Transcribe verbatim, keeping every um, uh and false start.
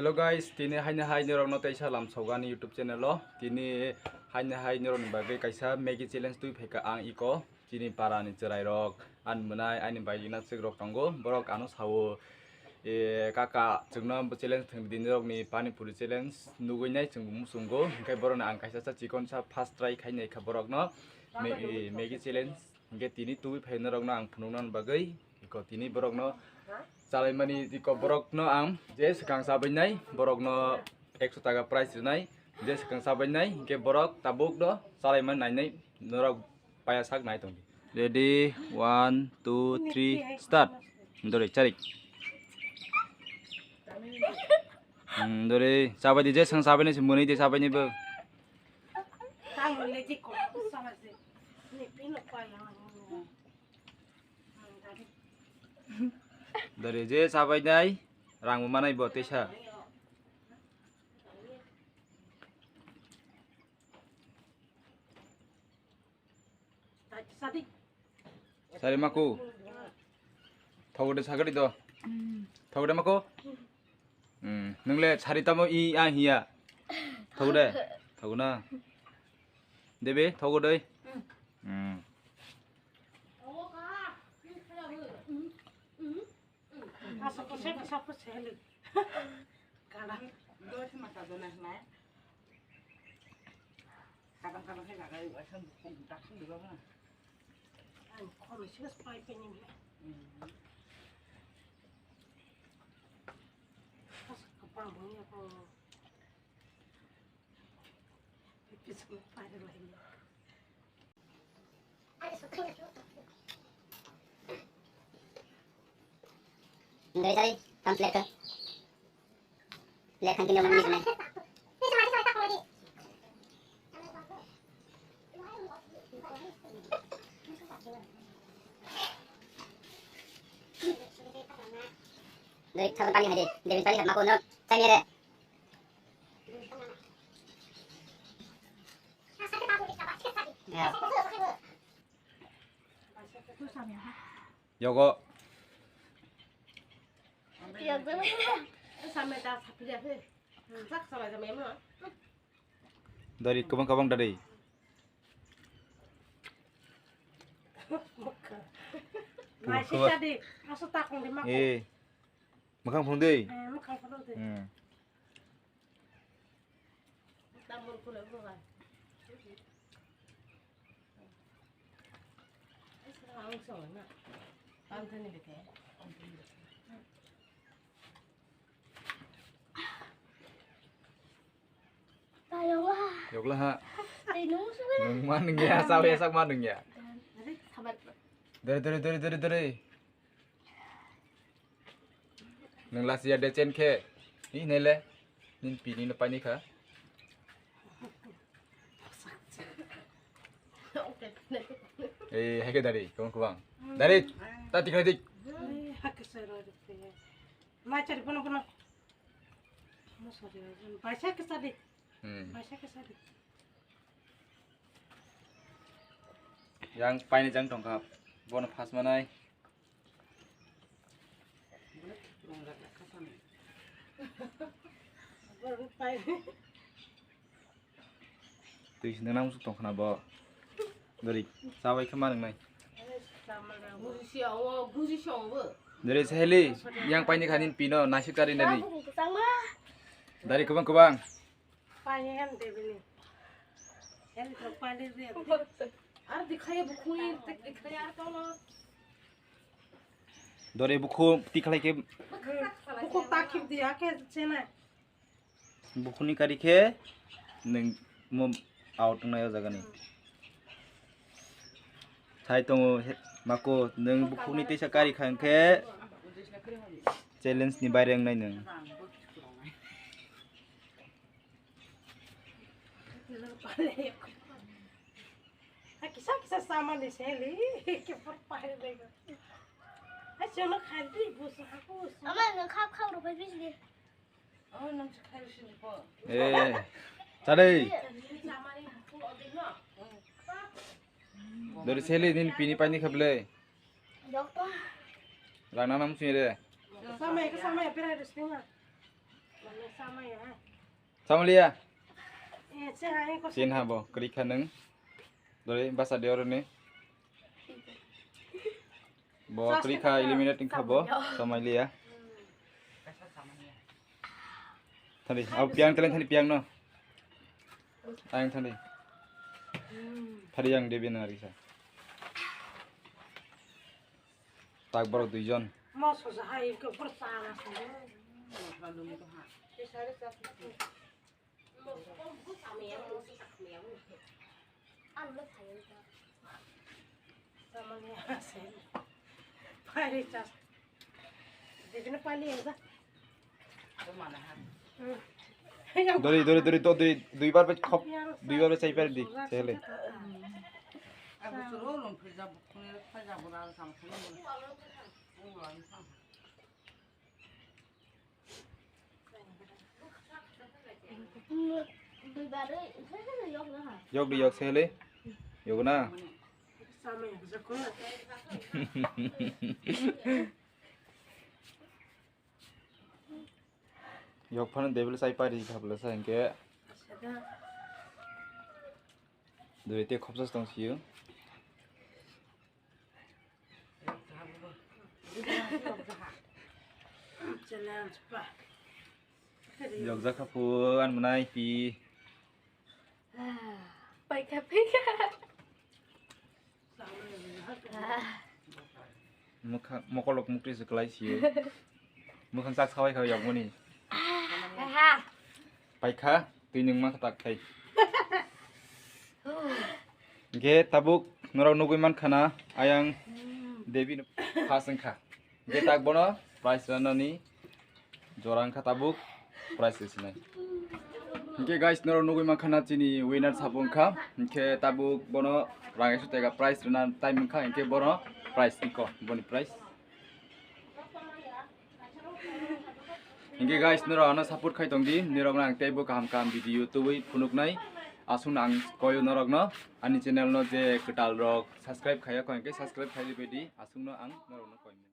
Hello guys, tini haini hai norokno teisa lamsogani YouTube channel o. Tini haini hai norokni bagwi kaisa Maggie challenge twi phaikha ang iko. Chini para ni chwrai rok, ani mwnai, ani bai gina chwk rok tongo. Borok ano sao, e, kaka chwngno bo challenge thwng di norokni pani puri challenge nugwi nai chwng bo muchungo. Hinkhe borokno ang kaisa sa chikon sa first try khai nai kha borokno. Me-, e, Maggie challenge. Hinkhe tini tubui phai norokno ang phunukna bagwi iko tini borokno chalaimani iko borokno ang je swkang chabainai borokno ekso taka prize rwnai, je swkang chabainai hinkhe borok tabukno chalaimani nainai norok paya sak nai tongdi. Ready, one, two, three, start. Dori charik. Hmm, dori chabaidi je swkang chabainai se mwnwi de chabainai bo. Dori je chabainai rang bo manai bo teisa. Sari maku. Thogo de sagari do. Thogo de maku. Hmm. Nungle sari tamo i a hiya. Thogo de. Thogo na. Debe thogo de. Hmm. Asa kisa kisa pho seli. Kadang. Dua sima kadang nai. Kadang kadang saya kadang iwa sang buku budak sih dulu mah. Ang khoro sih pas pai penyim ya. Pas kepang bunyi aku. Pipis pai lagi. Dari tadi, tam plate ka. Plate kan kini mana ni. Dari tadi pani hadi, dari pani hadi mako no, cai ni ada. Yogo. Dari kebang kebang dari. Masih tadi, masuk takung di mako. Eh, makan pun deh. Eh, makan pun deh. Hmm. Yokla ha. Nung ma nung ya, sawi sak ma nung ya. Dere, dere, dere, dere, dere. Nung last year de chen khe. Ni nele. Nin pi ni no pani kha. Eh, hai ke dari, kebang kebang. Dari, ta tikra tik. Ma cari pono pono. Mo sorry, baisa ke sadi. Hmm. Baisa ke sadi. Yang paini jang tongkha. Bono phas manai. Twi sini nang musuk tongkhana bo. Dari, sabai khe ma nungnai. Dari saheli, yang paini khanin pino, nasik tari nadi. Dari kubang kubang. Pani hem debini. Hem to pani de. Ar dikhaya bukhuni, dikhaya ar kono. Dore bukhu tikhalai khe. Bukhu takhib diya khe chena. Bukhuni kari khe nung mo out nai o jaga ni. Thai tongo he, mako nung bukhuni tisa kari kha khe challenge ni baire wngnai nung. Kisa kisa sama ni seli, ke por pahir lego. Ai, jono khanti, bus, aku, bus. Ama, nang khap khap rupai bis di. Oh, nang si khai sini po. Eh, tadi. Sama ni, aku odin no. Dari seli din pini pani khable. Doktor. Rang nang nam sini de. Sama ya, sama ya, pira de sini. Samaliya. Eh, se hai ko. Sin habo, krikha nung. Dori basa de oroni. Bo Just krikha like eliminate wngkha bo, samaliya. Samaliya. Thani, au piang telen thani piang no. Ang thani. Thari ang Devi na risa. Tak borok duijon. Moso jahai ke por sana sini. Dori, dori, dori, to dori, duibar bai khop, duibar bai chai pari di, chele. Yok di yok sele. Yok na. Yok phano devil sai pari khabla sa hingke. Dui te khopsa tong siyo. Yok jakha phu an mwnai pi. Paikha, paikha. Mokha-, mokolok mukti se kwlai siyo. Mukhang sak sawai kha yokmoni. Aha. Paikha, twi nwng ma khatak khai. Hingke tabuk norok nugui mankha na, ayang Devi no first wngkha. Hingke tak bono prize ranani jora wngkha tabuk prize risinai. Hingke guys, norok nugui mankha na chini winner sabo wngkha. Hingke tabuk bono rang ekso teka prize rina time wngkha, hingke bono prize wngkha, boni prize. Hingke guys, norok ano support khai tongdi, norok ang teibo kaham kaham video tubui phunuknai. Aswkno ang koyo norokno, ani channel no je kwtal rok subscribe khaiya kho, hingke subscribe khai ribaidi, aswkno ang norokno koimnai.